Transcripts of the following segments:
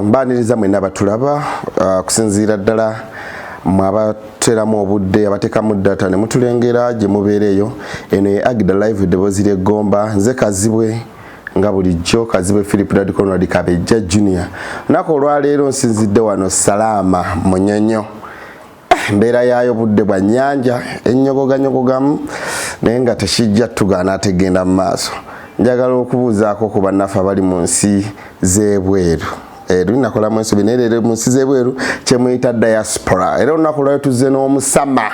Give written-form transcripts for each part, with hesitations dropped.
Mbaniriza mwenna abatulaba, kusinziira ddala mwe abateramu obudde, abateekamu data ne mutulengera gye mubeera eyo. Eno ye Agida Live, eddoboozi ly'eggomba. Nze Kazibwe nga bulijjo, Kazibwe Philip Dad Conrad Kabejja Junior. Lunaku olwaleero nsinzidde wano Salaama Munyonyo. Embeera yaayo budde bwa nnyanja ennyogoganyogogamu, naye nga tekijja tugaana ategenda mu maaso. Njagala okubuuzaako ku bannaffe abali mu nsi z'ebweru. Luli nakolamu ensobi, naye leero mu nsi z'ebweru kyemuyita diaspora. Era olunaku lwayo tuzze n'omusama,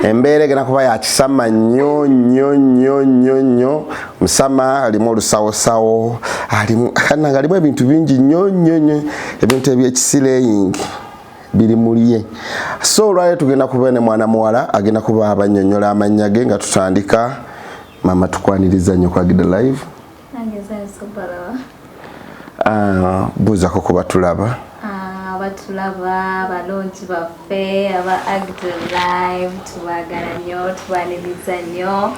embeera egenda kuba ya kisama nnyo nnyo nnyo nnyo nnyo. Musama alimu olusawosawo, alimu kananga, alimu ebintu bingi nnyo nnyo nnyo, ebintu ebyekisireyingi biri mulye. So olwaleero tugenda kuba ne mwana muwala agenda kuba abannyonnyola amannya ge nga tutandika. Mama, tukwaniriza nnyo kwagida Live. Nange nsobalaba. Buuzako ku batulaba. Abatulaba balungi baffe aba Agda Live, tubagala nnyo, tubaniriza nnyo,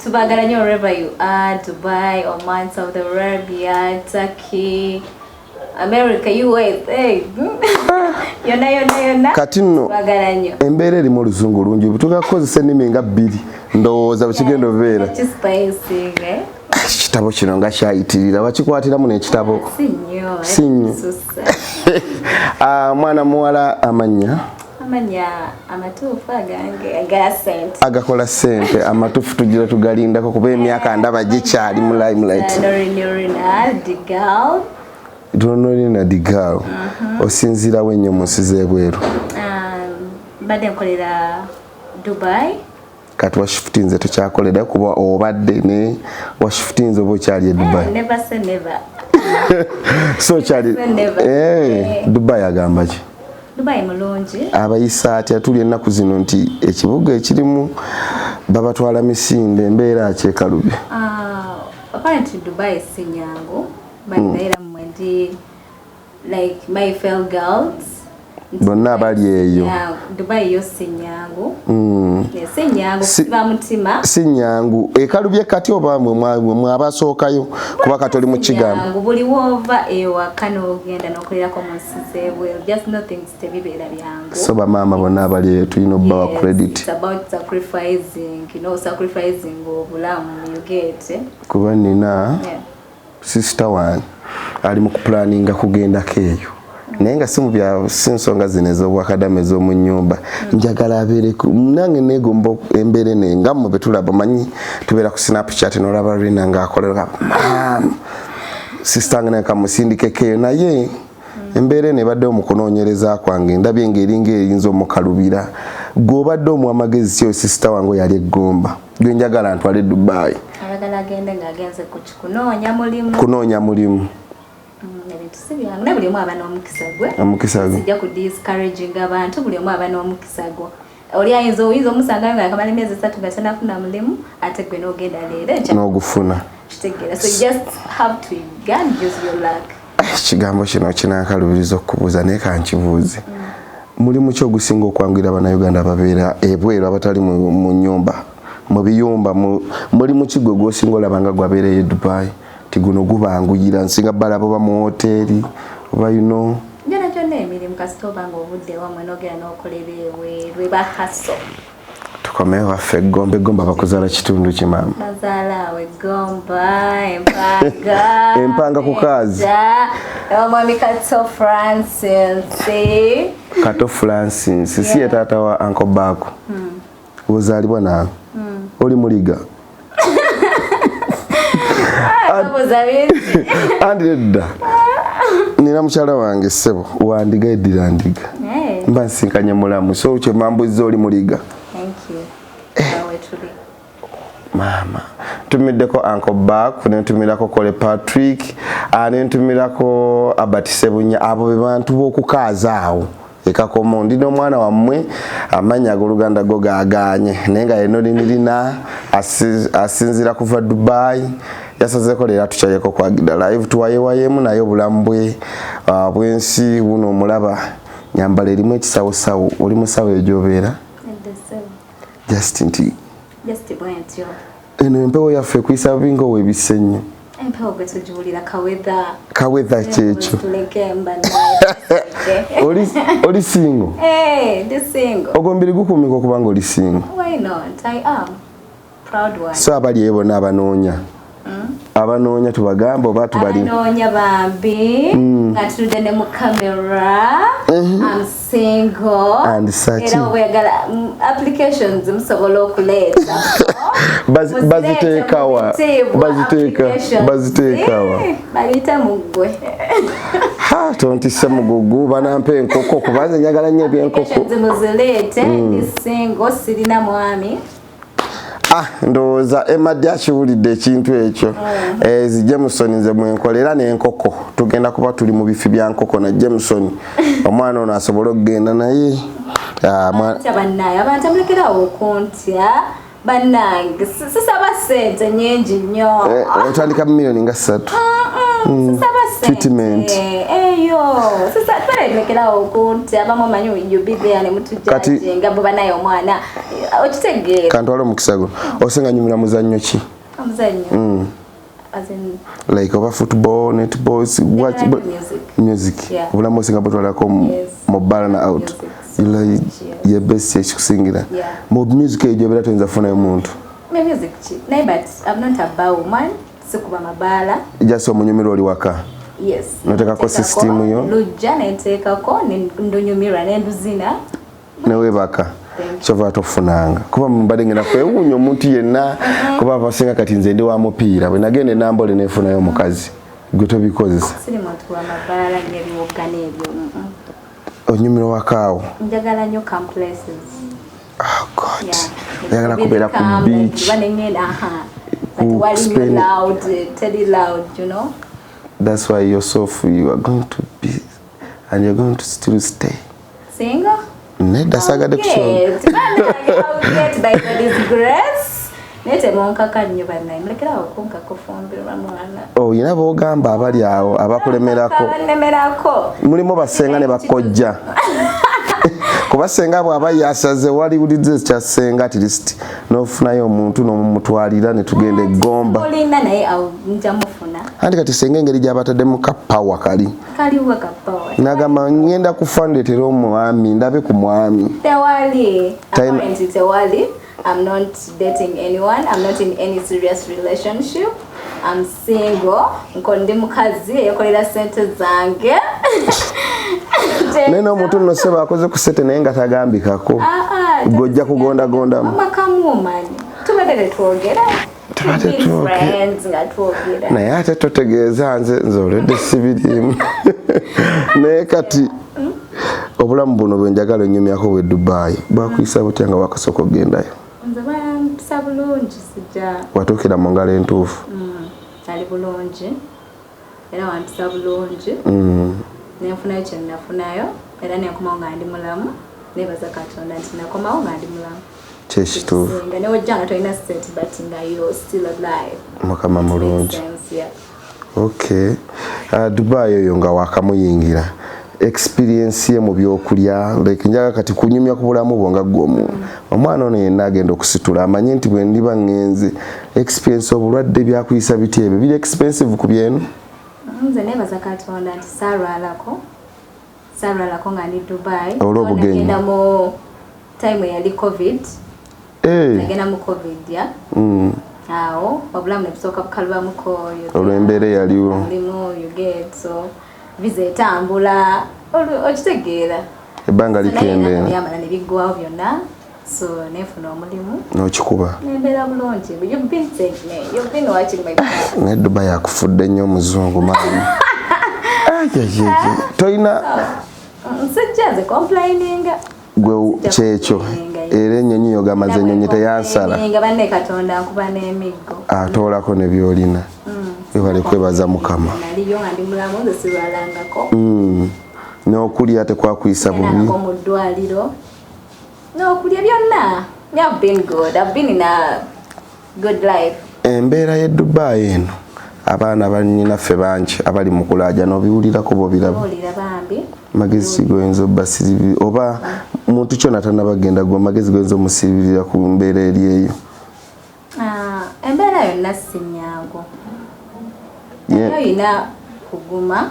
tubagala nnyo wherever you are: Dubai, Oman, Saudi Arabia, Turkey, America, USA, yonna yonna yonna. Kati nno tubagala nnyo. Embeera erimu oluzungu lungi, tugakozesa ennimi nga bbiri, ndowooza bwekigenda obeera. Kispicing, eh? Ekitabo kino nga kyayitirira, bakikwatiramu n'ekitabo. Si nnyo. Si nnyo. Susa. Mwana muwala, amannya? Amanya amatuufu agange aga sente? Agakola ssente amatuufu tugira tugalindako, kuba emyaka ndaba gikyali mu limelight. Norinurina Digal. Nonorina Digal, osinziirawo ennyo mu nsi z'ebweru? Mbadde nkolera Dubai. Kati washifutinze, tokyakolera kuba obadde ne washifutinze oba okyali e Dubai? Never say never. So okyali? Say never. Eh, Dubai agamba ki? Dubai mulungi. Abayisa atya? Tuli ennaku zino nti ekibuga ekirimu babatwala misinde, embeera kyekalubi. Apparently Dubai si nyangu, but naye era mmwe ndi like my fellow girls bonna abali eyo. Yeah, Dubai yo si nyangu. Yeah, si nyangu. Kusiba mutima. Si nyangu ekalubye kati oba mwe mwabasookayo kuba kati oli mu kigamba? Nyangu. Buli woova ewaka n'ogenda n'okolerako mu nsi z'ebweru, just know things tebibeera byangu. So bamaama bonna abali eyo tulina obbawa Yes, credit. It's about sacrificing, sacrificing obulamu, you get, eh? Kuba nina sister wange ali mu kupulaninga kugendako eyo, naye nga si mu bya si nsonga zino ez'obwakadamu ez'omu nnyumba. Njagala abeere nange neegomba embeera eno nga mmwe betulaba. Manyi tubeera ku Snapchat nolaba Rina ng'akolera maama sister wange, naye kamusindikeko eyo. Naye embeera eno ebaddewo mu kunoonyereza kwange, ndabye ng'eringa erinza omukalubira. Gwe obadde omuwa amagezi ki oyo sister wange oyo ali eggomba gwe njagala ntwale Dubai? Ayagala agende ng'agenze ku kunoonya mulimu? Kunoonya mulimu. Ebintu si byangu, naye buli omu aba n'omukisa gwe. Omukisa gwe. Sijja ku discouraging abantu, buli omu aba n'omukisa gwe. Oli ayinza oyinza omusangayo nga akamala emyezi 3 nga tanafuna mulimu, ate gwe n'ogenda leero enkya n'ogufuna. Kitegeera? So you just have to go and use your luck. Ekigambo kino kinankalubiriza okubuuza, naye kankibuuze. Mulimu ki ogusinga okwanguyira Abannayuganda ababeera ebweru, abatali mu nyumba, mu biyumba? Mulimu ki gwe gwosinga olaba nga gwabeereyo e Dubai ti guno gubanguyira, nsinga balaba oba mu woteeri oba Gyona gyonna emirimu, kasita oba nga obudde wamwe n'ogenda n'okolera ebweru, eba hustle. Tukomewo waffe eggomba. Eggomba bakuzaala kitundu ki, maama? Bazaala awo eggomba, Empanga. Empanga ku kaazi. Omwami Kato Francis. Kato Francis si ye taata wa Uncle Baako ozaalibwa naawe? Oli muliga? Obuuza bingi. Andi nedda, nina mukyala wange ssebo wandiga, eddira ndiga. Hey, mba nsinkanye mulamu, so kyemambuziza, oli muliga? Thank you. Awe tuli. Maama, ntumiddeko Uncle Bak, nentumirako Kole Patrick, nentumirako Abat Sebunya. Abo be bantu b'okukaaza awo ekakomo. Ndi n'omwana wammwe, amannya ag'oluganda go gaganye, naye nga yenolinirina asinziira kuva Dubai. Yasazeeko leero atukyayeko kwagida Live, tuwayewayemu naye obulamu bwe bw'ensi buno. Omulaba nyambala erimu ekisawosawo. Oli musawo egyobeera? Nedda ssebo. Just nti Just bwentyo. Eno empewo yaffe ekuyisa binga owebisse nnyo. Empewo gwe tugiwulira, kawetha. Kawetha kyekyo. Oli single? Hey, ndi single. Ogwo omubiri gukuumika okuba nga oli single? Why not? I am proud one. So abali eyo bonna abanoonya, abanoonya tubagamba oba tubali? Abanoonya bambi, nga tutudde ne mu kamera, I'm single. And such. Era obweyagala applications musobola okuleeta. Baziteekawa? Baziteekawa? Baliyita muggwe. Ha, tontisse mugugu, banampa enkoko kubanze njagala nnyo ebyenkoko. Applications muzileete, ndi single, sirina mwami. Ah, ndowooza emadde akiwulidde ekintu ekyo. Eh, zi Jameson nze mwenkolera n'enkoko, tugenda kuba tuli mu bifi bya nkoko na Jameson, omwana ono asobole okugenda naye. Ah, Ntya bannaye, abantu amulekerawo okuntya bannange. Sisaba ssente nyingi nnyo. Eh, otandika mu miliyoni nga 3. Sisaba Treatment. ssente eyo. Tubalekerawo okuntya. Abamu omanyi, you be there ne mutujajinga bo banaye omwana okitegeera. Kantwale omukisa guno, osinga nyumira muzannyo ki? Omuzannyo? As in? Like oba football, netball, what? Like music. Music. Yeah. Obulamu osinga butwalako Yes. mu bbala na out? Music. You like Yes. ye best ekikusingira? Yeah. Mu music eyo gyobeera toyinza kufunayo muntu? Me music ki naye, but I'm not a bar woman, sikuba mabaala. Just omunyumira oli waka? Yes. Noteekako system yo? Lujja nenteekako ndunyumirwa nenduzina. Neweebaka? Thank you. Kyova tofunanga kuba mbadde ngenda kwewuunya omuntu yenna, kuba abasinga kati nze ndi wa mupiira, bwe nagenda enambole nefunayo omukazi, gwe tobikozesa? Siri muntu wa mabaala n'ebiwogana ebyo. Onyumira wakaawo? Njagala nnyo calm places. Oh God. Yeah. Oyagala kubeera ku beach? Kuba nengenda, aha, but wali loud, teri loud. That's why yourself you are going to be and you're going to still stay Single. Nedda, saagadde kusonga. Get. Bannange, I'll get by God's grace. Naye temunkaka nnyo bannaye, mulekerawo okunkaka ofumbirwa mwana. Oyina boogamba abali awo abakulemerako? Abanemerako. Mulimu basenga ne bakojja, kuba senga bw'aba yasaze waliwulidde kya senga, at least n'ofunayo omuntu n'omumutwalira ne tugenda eggomba. Mulina naye awo nja mufuna. Anti kati senga engeri gy'abataddemu kapawa kali. Kaliwo kapawa. Nagamba ngenda kufa ndeetera omwami, ndabe ku mwami. Tewali. Apparently tewali. I'm not dating anyone, I'm not in any serious relationship, I'm single. Nko ndi mukazi eyekolera sente zange. Naye n'omuntu nno sebo akoze ku sente naye nga tagambikako. Ah, ah, Gwe ojja kugondagondamu. Amakamumanyi tubadde tetwogera. Tubadde We've been twogera. friends nga twogera. Naye ate totegeeza, nze olwedde sibiriimu, naye kati obulamu buno bwe njagala onyumyako bwe Dubai bwakuyisa butya nga wakasooka okugendayo? Nze bampisa bulungi, sijja. Watuukira mu ngalo entuufu? Ali bulungi era wampisa bulungi. Nenfunayo kye nafunayo era nenkomawo nga ndi mulamu. Nebaza Katonda nti nakomawo nga ndi mulamu. Kyekituufu. Nga newojja nga tolina sente, but nga you still alive. Mukama mulungi. Makes sense, yeah. Okay, Dubai eyo nga wakamuyingira, experience ye mu byokulya, like njaga kati kunyumya ku bulamu bwo nga ggwe omwana ono yenna agenda okusitula amanye nti bwe ndiba ŋŋenze experience, obulwadde byakuyisa biti, ebyo biri expensive ku byenu? Nze nebaza Katonda nti saalwalako nga ndi Dubai. Olw'obugenyi. Nagenda mu time eyali COVID. Eh, Nagenda mu COVID ya awo obulamu nebusooka bukalubamuko. Olw'embeera eyaliwo. Mulimu, you get, so visa etambula, okitegeera. Ebbanga So naye likendeera. byamala ne biggwawo byonna, so nenfuna omulimu. N'okikuba. Nembeera bulungi. You've been seeing me, you've been watching my car. Naye Dubai akufudde nnyo omuzungu maama. Ayayaya, tolina. Nsijja nze complaininga. Gwe kyekyo, era ennyonyi yogamba nze ennyonyi teyansala. Nga banne Katonda nkuba n'emiggo. Atoolako ne byolina, webale kwebaza Mukama. Naliyo nga ndi mulamu, nze sirwalangako. N'okulya tekwakuyisa bubi? Nako mu ddwaliro n'okulya byonna. I've been good, I've been in a good life. Embeera y'e Dubai eno, abaana bannyinaffe bangi abali mu kulaaja n'obiwulirako bobiraba. Owulira bambi. Magezi ki goyinza obasiribira, oba muntu kyona tanabagenda, gwe magezi goyinza omusibirira ku mbeera eri eyo? Ah, embeera yonna si nyangu. Naye olina kuguma.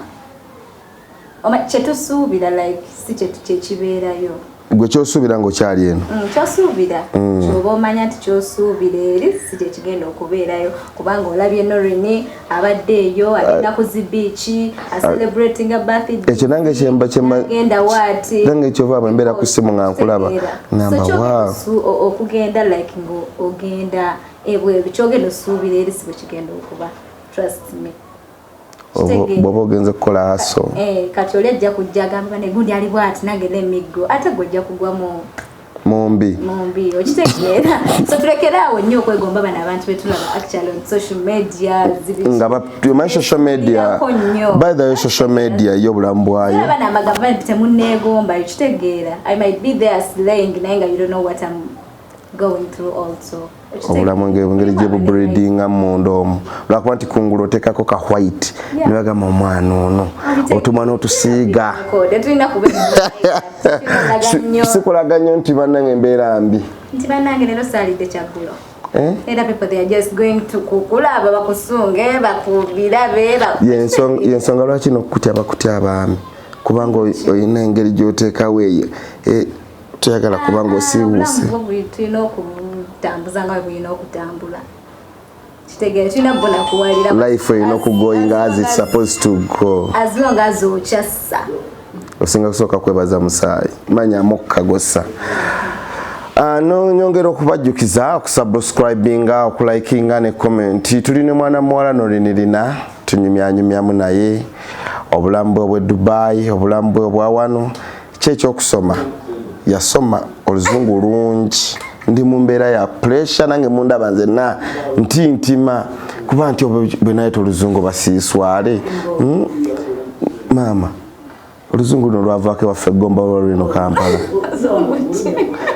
Kyetusuubira like si kyekibeerayo. Gwe kyosuubira ng'okyali eno? Kyosuubira kyoba omanya nti kyosuubira eri si kyekigenda okubeerayo, kubanga olabye Norini abadde eyo agenda ku zi beach acelebrating a birthday. Ekyo nange kyemba kyemba genda waati. Nange kyova bwe mbeera ku ssimu nga nkulaba ngamba wow. Okugenda like ng'ogenda ebweru kyogenda osuubira eri si bwe kigenda okuba, trust me. Bw'oba ogenze kukola aso kati oli ajja kujja agamba ne gundi ali bw'ati nange lemiggo, ate gwe ojja kugwa mumbi mumbi, okitegeera? So tulekere awo nnyo okwegomba bano abantu betulaba actually on social media. Nga omanyi social media, by the way, social media yo obulamu bwayo. Bano amagambo bano temunneegomba, okitegeera? I might be there slaying naye nga you don't know what I'm going through also. Obulamu engeri gye bubreedinga munda omwo, lwakuba nti kungulu oteekako ka white ne bagamba omwana ono otuma n'otusiiga. Sikulaga nnyo nti bannange embeera mbi. Nti bannange leero saalidde kyaggulo. Era people, they are just going to kukulaba bakusunge bakubirabe. Yensonga lwaki nokukutya bakutya abaami, kubanga olina engeri gy'oteekawo eyo toyagala kubanga osiiwuuse. Tulina okutambuza nga bwe bulina okutambula, kitegeera? Tulina bona kuwalira. Life erina okugoinga as it's supposed to go. As long as okyassa. Osinga kusooka kwebaza musaayi manya mukka gossa. No nyongera okubajjukiza okusubscribinga, okulikinga ne comment. Tulina mwana muwala Norinirina, tunyumyanyumyamu naye obulamu bwe bwe Dubai, obulamu bwe bwa wano, ki ekyokusoma yasoma oluzungu lungi. Ndi mu mbeera ya pressure nange mundaba nzenna nti ntima kuba nti bwe nayeta oluzungu basiiswale. Maama, oluzungu luno lwavaako ewaffe Gomba, lwalwino Kampala.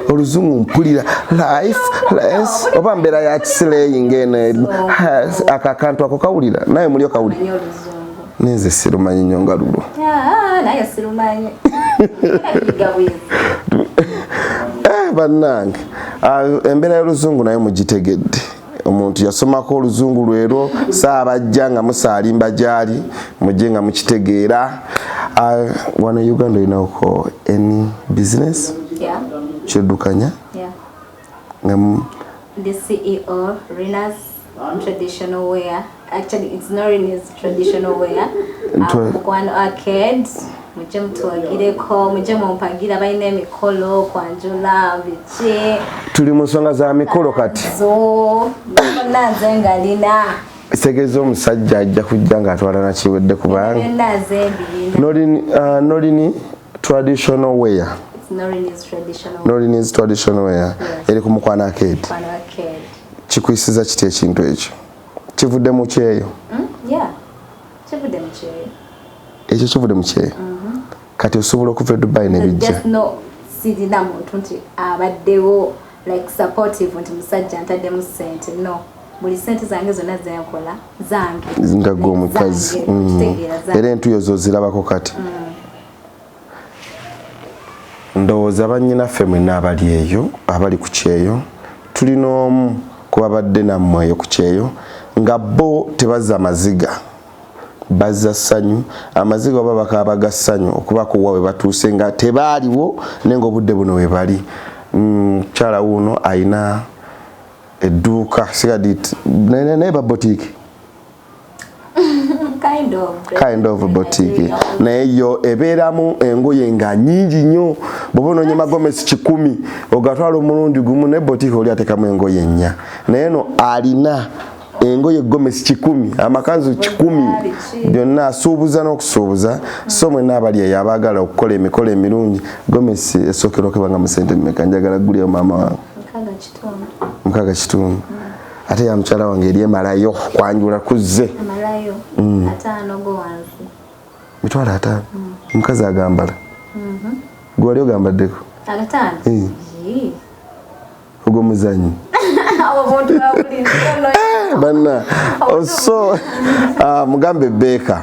Oluzungu mpulira life less oba mbeera ya kislaying eno, ako akantu ako kawulira naye muli okawulira nenze sirumanyi nnyo nga lulwo. Naye sirumanyi. Bannange, embeera y'oluzungu naye mugitegedde. Omuntu yasomako oluzungu lwero saabajja nga musaalimba gyali mujje nga mukitegeera. Wano Uganda olinawoko any business kyeddukanya? The CEO Rinas Traditional Wear. Actually, it's not Rinas Traditional Wear. Mukwano Arcade, mujje mutuwagireko, mujje mumpagire, balina emikolo, kwanjula, biki. Tuli mu nsonga za mikolo kati. Zo byonna nze nga lina. Kitegeeza omusajja ajja kujja ng'atwala nakiwedde kubanga Byonna nze mbirina. Norini Traditional Wear. It's Norini's Traditional. Norini's Traditional Wear eri ku Mukwano Arcade. Mukwano Arcade. Kikuyisiza kiti ekintu ekyo? Kivudde mu kyeyo? Yeah, kivudde mu kyeyo. Ekyo kivudde mu kyeyo. Kati osobola okuva e Dubai nebijja? Just no, sirina muntu nti abaddewo like supportive nti musajja ntaddemu ssente. No, buli ssente zange zonna zenkola zange. Nga gwe omukazi. Zange, okitegeera, zange. Era entuyo zozirabako kati. Ndowooza bannyinaffe mwenna abali eyo, abali ku kyeyo, tulina omu kubabadde nammwe eyo ku kyeyo nga bo tebazza maziga, bazza ssanyu. Amaziga oba bakaaba ga ssanyu okubakuwa we batuuse nga tebaaliwo, naye nga obudde buno we bali. Mukyala wuuno ayina edduuka sigadi naye ba boutique. Kind of. Kind of boutique, naye yo ebeeramu engoye nga nyingi nnyo. Bw'oba onoonya magomesi 100 ogatwala omulundi gumu, naye boutique oli ateekamu engoye 4, naye no alina engoye gomesi 100, amakanzu 100, byonna asuubuza n'okusuubuza. So mwenna abali eyo abaagala okukola emikolo emirungi, gomesi esookerwako ebanga mu sente mmeka? Njagala gulyayo maama wange. 6.5. 6.5. Ate ya mukyala wange eri emalayo kwanjula kuzze. Amalayo 50 go wansi. 50,000 omukazi agambala? Gwe wali ogambaddeko? 500. Yee. Ogwo muzanyi. Obuntu bwa Banna so mugambe beeka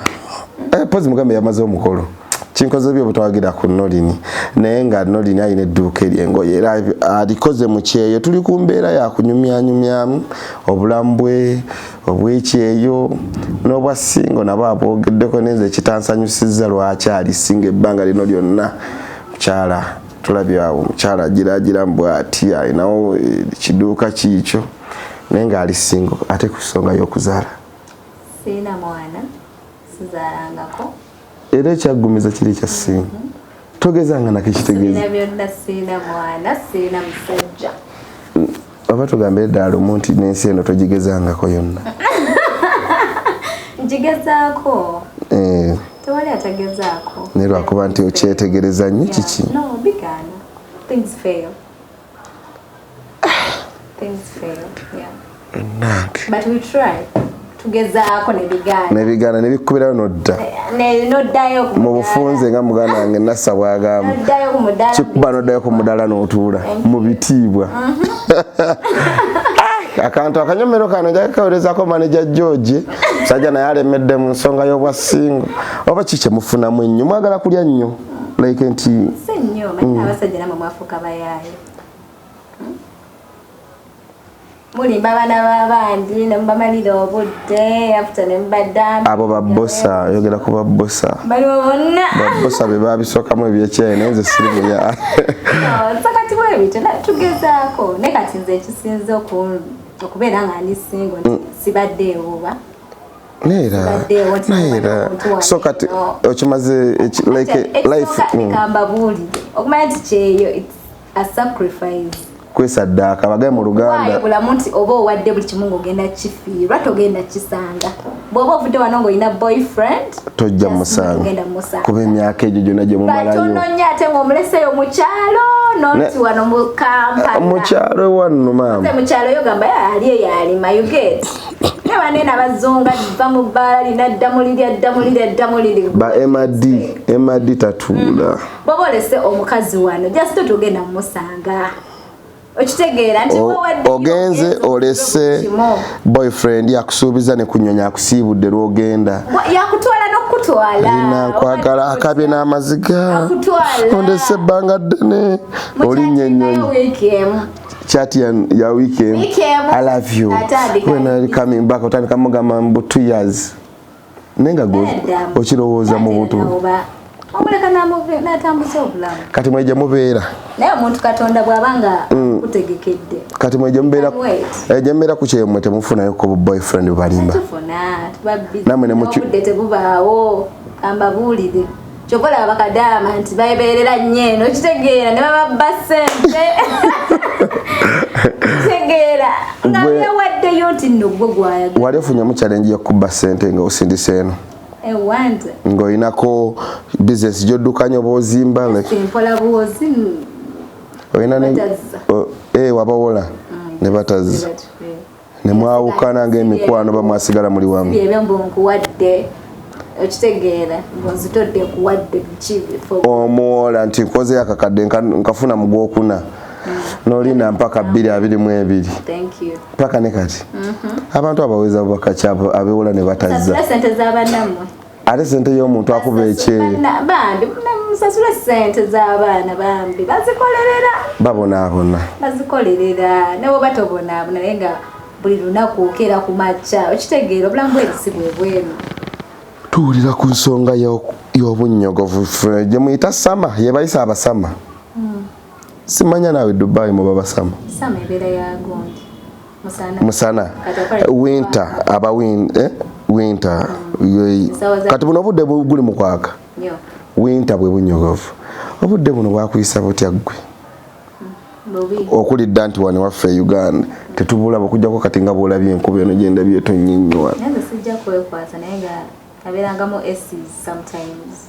pozi mugambe yamaze omukolo. Kinkoze byo butawagira ku Noeline, naye nga Noeline alina edduuka ery'engoye era alikoze mu kyeyo. Tuli ku mbeera ya kunyumyanyumyamu obulamu bwe obw'ekyeyo n'obwa single, nabo abwogeddeko. Nenze ekitansanyusizza, lwaki ali single ebbanga lino lyonna? Mukyala tulabye awo, mukyala agiragira bw'ati, alinawo ekiduuka kiikyo, naye ng'ali single. Ate ku nsonga y'okuzaala? Siina mwana, sizaalangako. Era ekyaggumiza kiri ekya single, togezanga nako, ekitegeeza Sirina byonna, siina mwana, siina musajja. Oba tugambire ddala lumu nti n'ensi eno togigezangako yonna? Ngigezaako. Tewali atagezaako. Naye lwakuba nti okyetegereza nnyo, kiki? No, bigaana. Things fail, things fail, yeah. Nange. But we try, tugezaako nebigaana. Nebigaana, nebikubirayo nodda. Noddayo ku mu mudaala. Bufunze nga muganda wange Nassa bwagamba. Noddayo ku mudaala. Kikuba noddayo ku mudaala n'otuula mu bitiibwa. Akantu akanyomero kano nja kakaweerezako maneja George. Musajja naye alemedde mu nsonga y'obwa single. Oba ki kyemufunamu ennyo? Mwagala kulya nnyo, like nti Si nnyo, manyi abasajja namwe mwafuuka bayaaye. Mulimba abaana b'abandi ne mubamalira obudde, after ne mubadda. Abo babbosa, yogera ku babbosa. Baliwo bonna. Babbosa be babisookamu ebyekyayi, naye nze siri muya. So kati bwe bityo tugezaako, naye kati nze ekisinze okubeera nga ndi single nti sibaddeewo oba neera Sibaddeewo nti neera omuntu wange so kati no. okimaze like life Ekisooka mbabuulire, okumanya nti kyeyo, it's a sacrifice. Kwesaddaaka bagaye mu Waayo Luganda. Bulamu nti oba owadde buli kimu ng'ogenda kifiirwa, togenda kisanga. Bw'oba ovudde wano ng'olina boyfriend, tojja just musanga. Togenda musanga. Kuba emyaka egyo gyonna gye mumalayo. Batono nnyo, ate ng'omuleseeyo mu kyalo, noti wano mu Kampala. Mu kyalo wanno maama. Nze mu kyalo yo gamba ali eyo alima, you get? Ne banene abazunga va mu bbaala lina adda mu liri, adda mu liri, adda mu liri. Ba mad mad tatuula. Bw'oba olese omukazi wano, just togenda mumusanga. Okitegeera nti wewadde Ogenze olese kimu. boyfriend yakusuubiza ne kunyonya, akusiibudde lwogenda. Yakutwala n'okutwala. Lina nkwagala, akabye n'amaziga. Akutwala. Ondese ebbanga ddene, olinnya ennyonyi. Wiiki emu. Chat ya weekend. Wiki emu. I love you. Atandika. When are you coming back? Otandika mugamba mbu 2 years, naye nga gwe okirowooza mu buntu. Omuleka n'atambuza obulamu. Kati mwe gye mubeera. Naye omuntu Katonda bw'aba nga kutegekedde. Kati mwe gye mubeera. Wait. Gye mubeera ku kyemwe, temufunayo ko boyfriend bubalimba? Tufuna, tuba busy. Nammwe ne Obudde tebubaawo, kambabuulire. Kyova olaba bakadaama nti babeerera nnyo eno, okitegeera, ne bababba ssente, kitegeera nga byewaddeyo nti nno gwe gwayagala. Wali ofunyemu challenge yokuba ssente nga osindise eno? Ewante. Ng'olinako bizinesi gy'oddukanya oba ozimba, like, Mpola bwozi. Olina Batazza. Wabawola ne batazza ne mwawukana ng'emikwano, bamwasigala muli wamu? Byebyo mbu nkuwadde, okitegeera, nzitodde nkuwadde biki. Omuwola nti nkozeyo akakadde nkafuna mu gwokuna, n'olinda mpaka 2022. Thank you. Paka ne kati abantu abaweza bubaka ki abewola ne batazza? Sasula sente z'abannammwe. Ate sente y'omuntu akuba ekyeyo? Bambi musasule sente z'abaana, bambi bazikolerera. Babonaabona. Bazikolerera, ne bwoba tobonaabona, naye nga buli lunaku okeera ku makya, okitegeera, obulamu bw'ensi bwe bwenu. Tuwulira ku nsonga y'obunnyogovu. Ffe gye muyita summer, ye bayisa abasama, simanya naawe Dubai muba basama? Summer ebeera ya gundi, musana. Musana. Kati akola- Winter aba winter. Essaawa Kati buno obudde guli mu kwaka. Nnyo. Winter bwe bunyogovu. Obudde buno bwakuyisa butya ggwe? Bubi. Okulidda nti wano waffe e Uganda tetubulaba, okujjako kati nga bwolabye enkuba eno gyendabye etonnya ennyo wano. Naye nze sijja kwekwasa, naye nga abeerangamu ACs sometimes.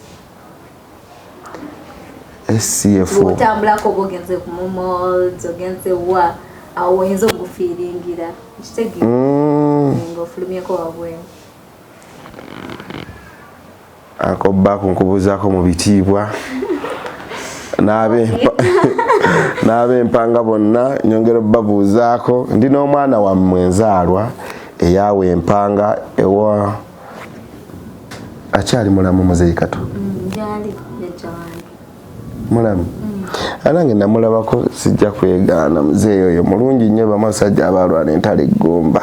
SCFO. Bw'otambulako oba ogenze ku malls, ogenze wa, awo oyinza okufiiringira, okitegeera, ng'ofulumyeko wabweru. Akobbaako nkubuuzaako mu bitiibwa n'ab'empanga bonna, nyongera obbabuuzaako. Ndi n'omwana wammwe enzaalwa eyaawa empanga ewa, akyali mulamu, muzeeyi Kato? Gyali. Gyali jjajja wange. Mulamu. Anange namulabako, sijja kwegaana, muzeeyi oyo mulungi nnyo. Bamasajja abalwana entalo eggomba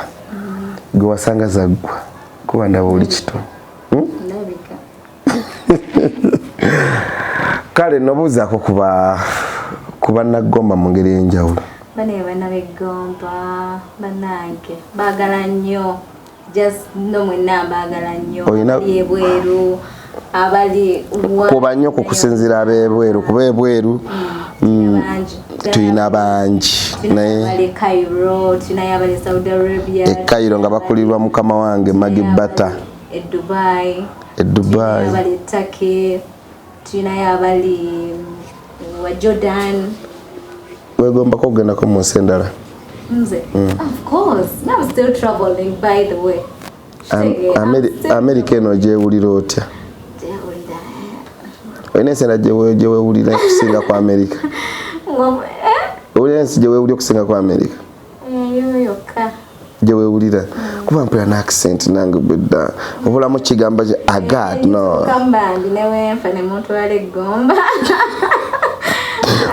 gwe wasanga zaggwa kuba ndaba oli kito. Ndabika. Kale nobuuzaako ku bannaggomba mu ngeri ey'enjawulo. Bane bana b'eggomba bannange baagala nnyo, just no mwenna mbaagala nnyo. Abali ebweru, abali Kuba nnyo ku kusinziira ab'ebweru, kuba ebweru bangi. Tulina bangi. Tulina naye abali Cairo, tulinayo abali Saudi Arabia. E Cairo nga bakulirwa mukama wange Magi Bata. E Dubai. E Dubai. Tulinayo abali Turkey, tulinayo abali wa Jordan. Wegombako okugendako mu nsi endala? Nze, of course. Now I'm still traveling, by the way. Amerika eno gyewulira otya? Gyewulira. Olina ensi endala gyewewulira okusinga ku Amerika? Eh? Owulira ensi gyewewulira okusinga ku Amerika? Eyo yokka. Gyewewulira, kuba mpulira n'accent nange bwedda obulamu kigamba ki agad no. Kambandi newenfa nemuntwala eggomba.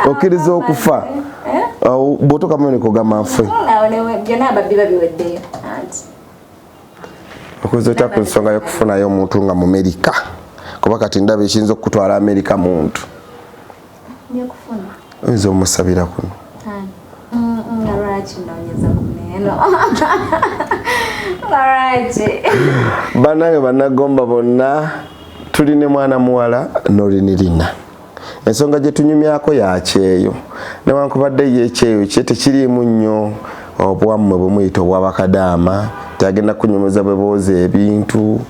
Okkiriza okufa? Eh? Bw'otuuka mu Amerika ogamba nfe? Awo byonna ababbi babiweddeyo anti. Okoze otya ku nsonga y'okufunayo omuntu nga Mumerika? Kuba kati ndaba ekiyinza okukutwala Amerika muntu. Njakufuna. Oyinza omusabira kuno. Ani? Nga lwaki noonyeza kuneeno? Nga lwaki? Bannange bannagomba bonna, tuli ne mwana muwala Norinirina. Ensonga gye tunyumyako yakyeyo, newankubadde ye ekyeyo kye tekiriimu nnyo obwammwe bwe muyita obwabakadaama. Tagenda kunyumiza bwe booza ebintu,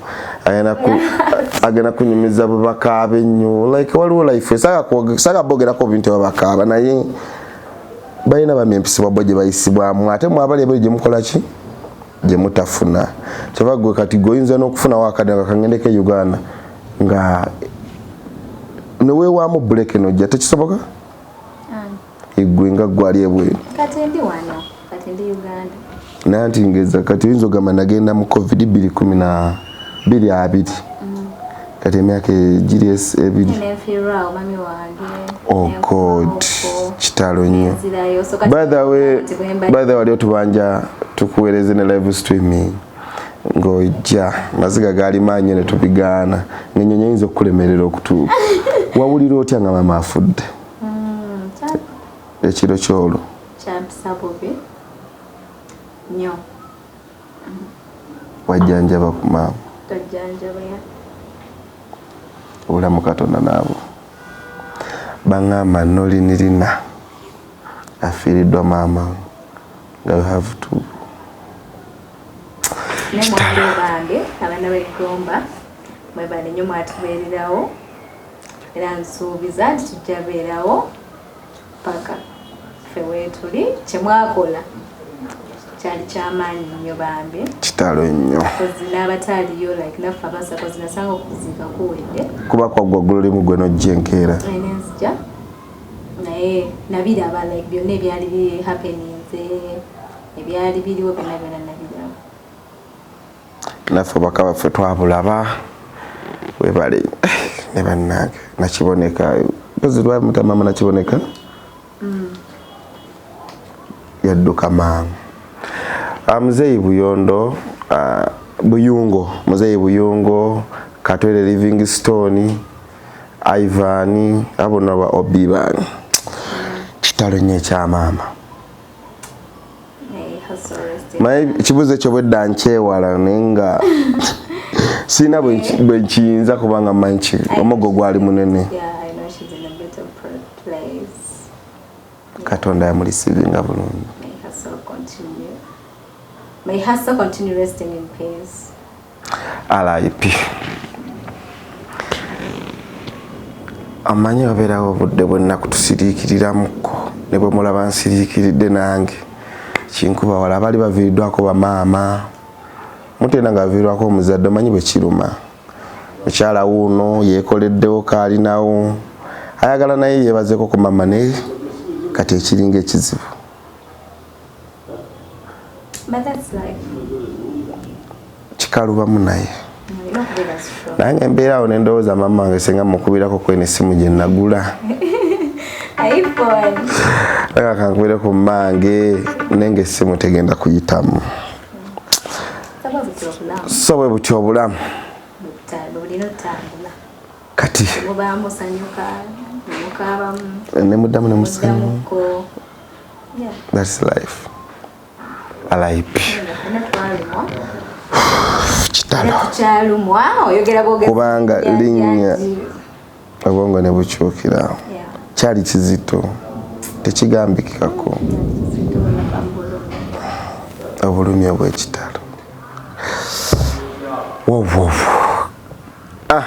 agenda kunyumiza bwe bakaaba ennyo. Like waliwo life saga bogerako bintu bwe bakaaba, naye balina bamya empisibwa bo gye bayisibwamu, ate mwabali ebweru gye mukola ki gye mutafuna. Kyova gwe kati gwe oyinza n'okufunawo akadde nga kangendeko e Uganda nga neweewaamu buleke nojja, tekisoboka? Egwe nga gwali ebweru. Kati ndi wano, kati ndi Uganda. Naye nti ngeza kati oyinza ogamba nagenda mu COVID 2020, kati emyaka egiri 2. Nenfiirwawo mami wange. Oh God, kitalo nnyo. Nzirayo. So kati By the way, nti bwe mba- by the way, waliwo tubanja tukuweereze ne live streaming ng'ojja, maziga gaali maanyi ne tubigaana ng'ennyonyi eyinza okukulemerera okutuuka. Wawulira otya nga maama afudde? Ekiro kyolwo. Kyampisa bubi nnyo. Wajjanjaba ku maama? Tojjanjaba ya. Obulamu Katonda naabo baŋŋamba Nolinirina afiiriddwa maama we nga we have to. Ne mwali bange abaana b'eggomba, mwebale nnyo mwatubeererawo, era nsuubiza nti tujja beerawo paka ffe weetuli. Kyemwakola kyali kyamaanyi nnyo bambi. Kitalo nnyo. Kozi n'abataaliyo, like naffe abasakozi nasanga okuziika kuwedde. Kuba kwaggwa ggulo limu gwe nojja enkeera. Nenzija, naye nabiraba, like byonna ebyali bi happeninze, ebyali biriwo byonna byonna nabiraba. Naffe obaka baffe twabulaba. Webale ne bannange Nakiboneka, mpozi lwamuta maama Nakiboneka yadduka mangu. Muzeeyi Buyondo, Buyungo, Muzeeyi Buyungo, Katwere Livingstone, Ivan, abo naba obi bange. Kitalo nnyo ekyamaama. May her soul rest in Naye ekibuuzo ekyo bwedda nkyewala, naye nga sirina bwe nkiyinza kubanga mmanyi omugo gwali munene. Yeah, I know she's in a better place. Katonda yamulisivinga bulungi. May her soul continue. May her soul continue resting in peace. RIP. Amanyi wabeerawo obudde bwennaku tusiriikiriramuko, ne bwe mulaba nsiriikiridde nange kinkuba wala. Abaali baviiriddwako bamaama, mutenda nga baviirwako omuzadde, omanyi bwe kiruma. Mukyala wuuno yeekoleddewo kaalinawo, ayagala naye yeebazeko ku mama, naye kati ekiringa ekizibu. But that's life. Kikalubamu naye. Nange embeera awo nendowooza mama wange senga mukubirako kwene essimu gye nagula. iPhone. Leka kankubire ku mmange nenge essimu tegenda kuyitamu. So bwe butyo obulamu. Kati ne muddamu ne musanyuka. That's life. Alipe. Kitalo. Kubanga linnya obwongo ne bukyukira. Kyali kizito. Tekigambikikako. Obulumi obw'ekitalo. Wow. Ah,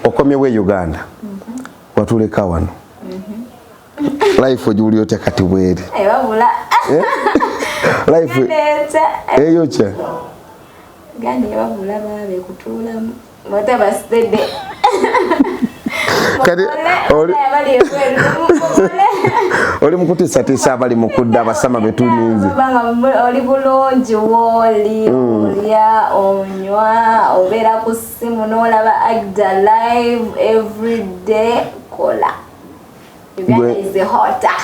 okomyewo e Uganda. Watuleka wano. Life ogiwulira otya kati bweri? Life eyo kya? Gandi yababula babe kutuulamu. Whatever steady. Kati oli mukutiisatiisa abali mu kudda abasama be tulinze. Oli bulungi wooli, olya, onywa, obeera ku ssimu n'olaba Agda live every day, kola. Uganda is hotter.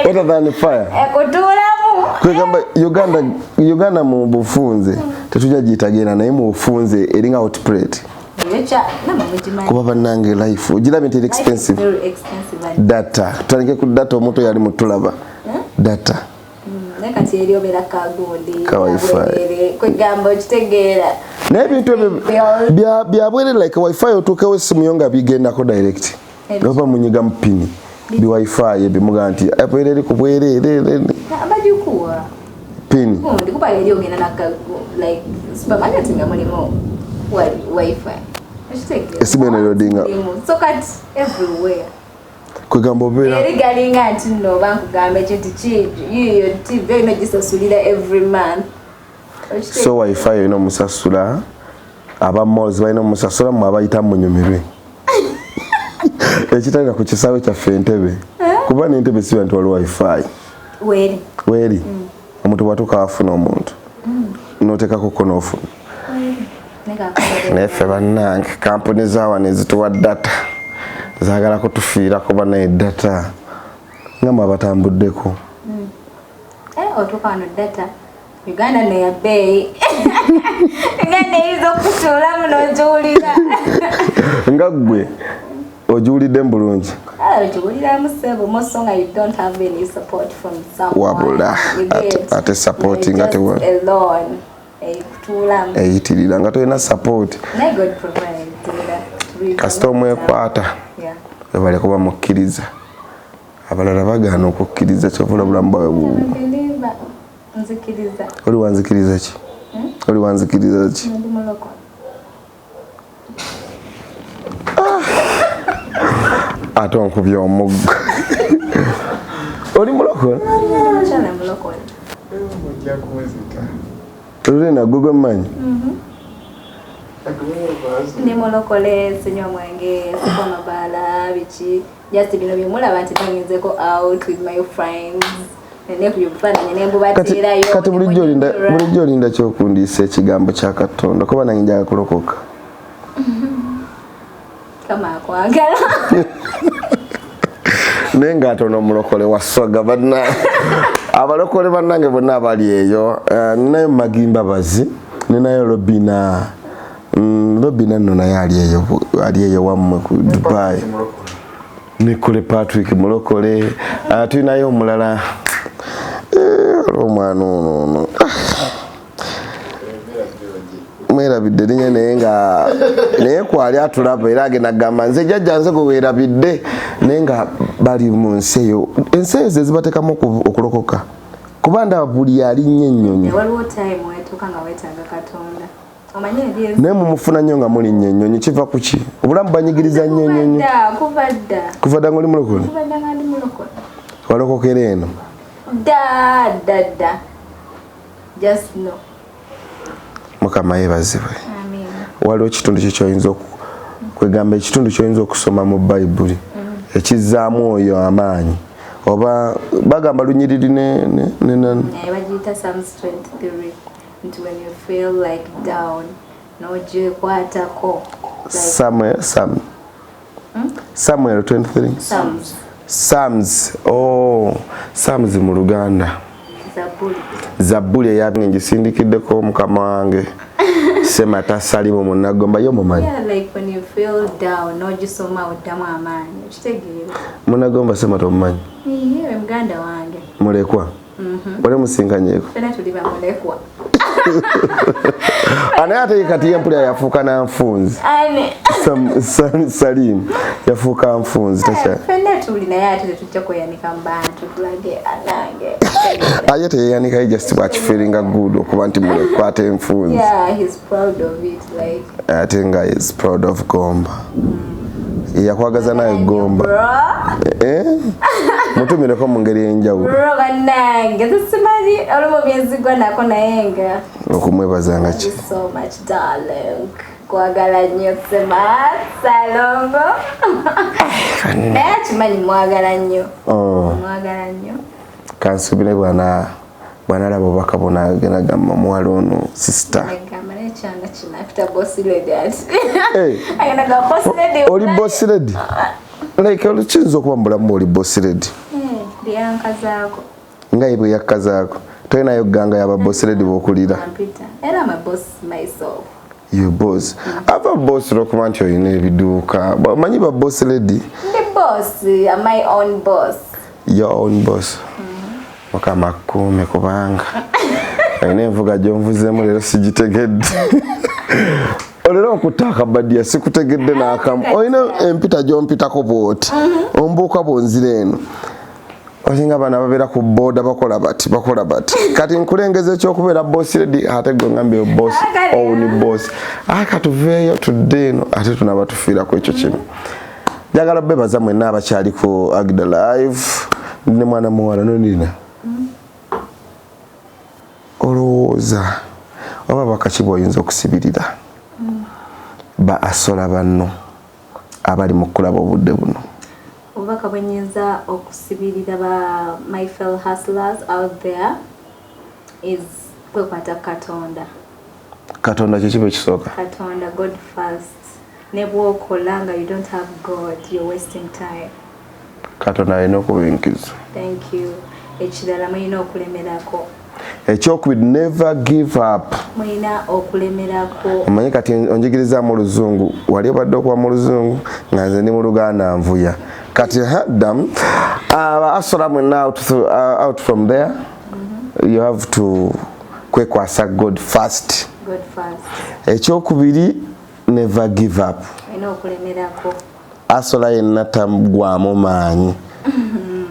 Hotter than fire. Ekutuulamu. Kwegamba Uganda mu bufunze tetujja giyitagenda naye mu bufunze eringa hot plate. Kuba bannange life ogirabye nti expensive. Data tutandike ku data omuntu yali mutulaba data kati eri obeera kagundi ka wifi kwegamba okitegeera naye ebintu ebyo byabwere like wifi otuukewo essimu yo nga bigendako direct oba munyiga mu pini bi wifi ebimuga nti bwere eri ku bwereere bagikuwa pini kuba eri ogenda na like supermarket nga mulimu wifi. Esimu eno erodinga. So kati everywhere. Kwegamba obeera eri galinga nti nno oba nkugamba ekintu ki yiyo TV olina ogisasulira every month. So wifi olina omusasula, aba malls balina omusasula, mmwe abayita munyumirwe. Ekitalina ku kisaawe kyaffe Entebbe. Kuba n'Entebbe siba nti waliwo wifi. Weeri. Weeri. Omuntu bw'atuuka afuna omuntu. N'oteekako ko n'ofuna. Naye ffe bannange kampuni za wano ezituwa data zaagala kutufiirako banaye data nga mwe abatambuddeko. Otuuka wano data Uganda ne ya bbeeyi. Uganda eyinza okutuulamu n'ogiwulira. Nga ggwe ogiwuliddemu bulungi. Ogiwuliramu ssebo more so nga you don't have any support from someone. Wabula ate support nga alone. Eyitirira nga tolina support. Kasita omwekwata webale kuba mukkiriza. Abalala bagaana okukkiriza kyova obulamu bwabwe Oli wanzikiriza ki? Oli wanzikiriza ki? Ate onkubye omuggo. Oli mulokole? Tulina gwe mmanyi. Ndi mulokole, sinywa mwenge, sikwa mabaala, biki. Just bino byemulaba nti nayinzeko out with my friends. Kati bulijjo olinda kyokundiisa ekigambo kya Katonda kuba nange njagala kulokoka. Kama akwagala. Naye ng'ate ono omulokole waswaga banna. Abalokole bannange bonna abali eyo. Ninayo Maggie Mbabazi, ninayo Robina. Robina nno naye ali eyo wammwe ku Dubai. Nikole Patrick mulokole. Tulinayo omulala. Omwana ono. Mwerabidde linnya naye nga naye kwali atulaba era agenda kugamba nze jjajja nze gwe weerabidde naye nga bali mu nsi eyo. Ensi eyo ze zibateekamu okulokoka. Kuba ndaba buli alinnya ennyonyi. Waliwo time wetuuka nga weetaaga Katonda. Naye mumufuna nnyo nga mulinnya ennyonyi kiva ku ki? Obulamu banyigiriza nnyo ennyonyi. Kuva dda. Kuva dda ng'oli mulokole? Kuva dda nga ndi mulokole. Walokokera eno? Dda dda dda. Just no. Mukama yeebazibwe. Amen. Waliwo ekitundu kyo ky'oyinza kwegamba ekitundu ky'oyinza okusoma mu Bayibuli ekizzaamu oyo amaanyi oba bagamba lunyiriri ne bagiyita Psalms 23. Nti when you feel like down, n'ogyekwatako. Like Samuel, Sam. Samuel 23. Psalms. Psalms. Oh, Psalms mu Luganda. Zabbuli. Zabbuli eyange ngisindikiddeko mukama wange Semata Salimu Munnagomba, yo mumanyi. Yeah, like when you feel down, n'ogisoma oddamu amaanyi. Okitegeera? Munnagomba Semata omumanyi? Iye, muganda wange. Mulekwa. Wali musinkanyeko? Ffenna tuli bamulekwa. Naye ate kati ye mpulira yafuuka nanfunzi. Ani? Salim yafuuka nfunzi takya. Ffenna tuli, naye ate tetujja kweyanika mu bantu tulage anange. Aye teyeyanikayo, just bwakifeelinga good okuba nti mulekwa ate nfunzi. Yeah, he's proud of it, like. Ate nga is proud of Gomba. Yakwagaza naye Gomba. Bro. Eh? Mutumireko mu ngeri ey'enjawulo. Bro, bannange, simanyi olumu byenzigwa nako, naye nga Okumwebaza nga thank ki? you so much, darling. Kwagala nnyo, Sema Salongo. Naye akimanyi mwagala nnyo. Oh. Mwagala nnyo. Kansubire bwana bwanalaba obubaka buno agenda gamba muwala ono sister. Agamba n'ekyana kino after boss lady ati. Hey. Agenda ga boss lady. Oli boss lady, like olukiyinza okuba mu bulamu oli boss lady? Eh, lyankazaako. Nga ye bwe yakkazaako, tolinayo ganga yaba boss lady bw'okulira? Mpita. Era I'm a boss myself. You boss, aba boss olwokuba nti olina ebiduuka. Omanyi ba boss lady? Ndi boss, I'm my own boss. Your own boss. Mukama akkuume, kubanga olina envuga gyonvuzeemu leero sigitegedde. Olera okutta akabadiya, sikutegedde n'akamu. Olina empita gyompitako bwoti, ombuuka bwonzira eno, olinga bano ababeera ku booda bakola bati, bakola bati. Kati nkulengeza ekyokubeera boss lady, ate gwe ngambye boss own boss. Aa, katuveeyo tudde eno, ate tunaba tufiirako ekyo kimu. Njagala bebaza mwenna abakyali ku Agda Live ne mwana muwala nonina. Olowooza oba bakaki bwoyinza okusibirira ba hustler banno abali mu kulaba obudde buno? Obubaka bwe nnyinza okusibirira ba my fellow hustlers out there is kwekwata Katonda. Katonda kyekiba ekisooka. Katonda, God first. Ne bw'okola nga you don't have God, you're wasting time. Katonda alina okubinkiza. Thank you. Ekirala, mulina okulemerako. Ekyokubiri, never give up. Mulina okulemerako. Omanyi kati onjigirizaamu oluzungu, wali obadde okuba mu luzungu nga nze ndi mu Luganda nvuya. Kati ddamu aba hustler mwenna out from there, you have to kwekwasa God first. God first. Ekyokubiri, never give up. Olina okulemerako. Hustler yenna tagwamu maanyi,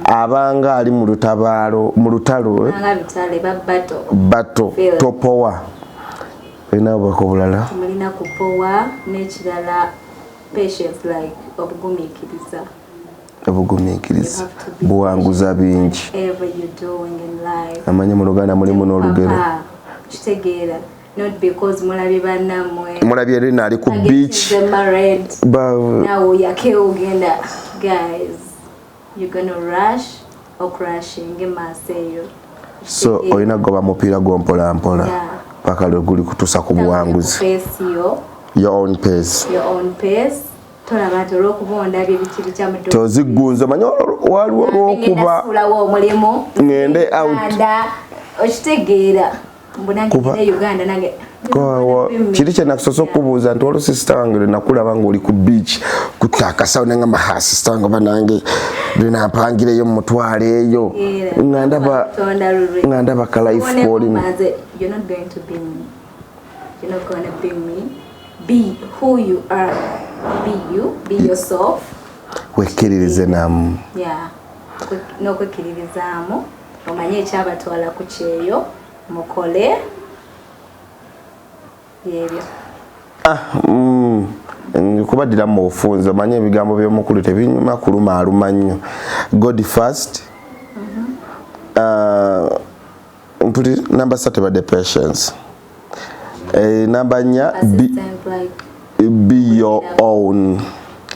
abanga ali mu lutabaalo, mu lutalo, eh? Nga lutale ba battle. Bato. Feel. Topowa. Olina obubaka obulala? Mulina kupowa. N'ekirala, patience, like obugumiikiriza. Obugumiikiriza You have to be buwanguza bingi. Whatever you're doing in life. Amanyi mu Luganda mulimu n'olugero. Papa, kitegeera, not because mulabye bannammwe Mulabye erina ali ku beach. Getting married, nawe oyake ogenda. Guys, you're gonna rush or crashing emaaso eyo. So olina kugoba mupiira gwo mpola mpola paka lwe guli kutuusa ku buwanguzi. Pace yo. Your own pace. Your own pace. Tolaba nti olwokuba ondabye biki bikyamu. Toziggunza. Omanyi waliwo olwokuba suulawo omulimu ngende out. Uganda, okitegeera, mbu nange ngende Uganda nange. Kiri kye nakusoose okubuuza nti waliwo sister wange lwe nakulaba ng'oli ku beach kutta akasawo, nengamba, ha, sister wange oba nange lwe nampangireyo mumutwalo eyo, nga ndaba Tonda lulwe. Nga ndaba ka life k'olimu. Maze, you're not going to be me. You're not going to be me. Be who you are. Be you. Be yourself. Wekkiririze namu. Yeah. N'okwekkiririzaamu. Omanye ekyabatwala ku kyeyo. Mukole. Byebyo. Ah, kubaddira mu bufunze, omanye ebigambo by'omukulu tebinyuma kuluma, aluma nnyo. God first. Mpuli namba 3 ebadde patience. Namba 4, Persistent, like be your own,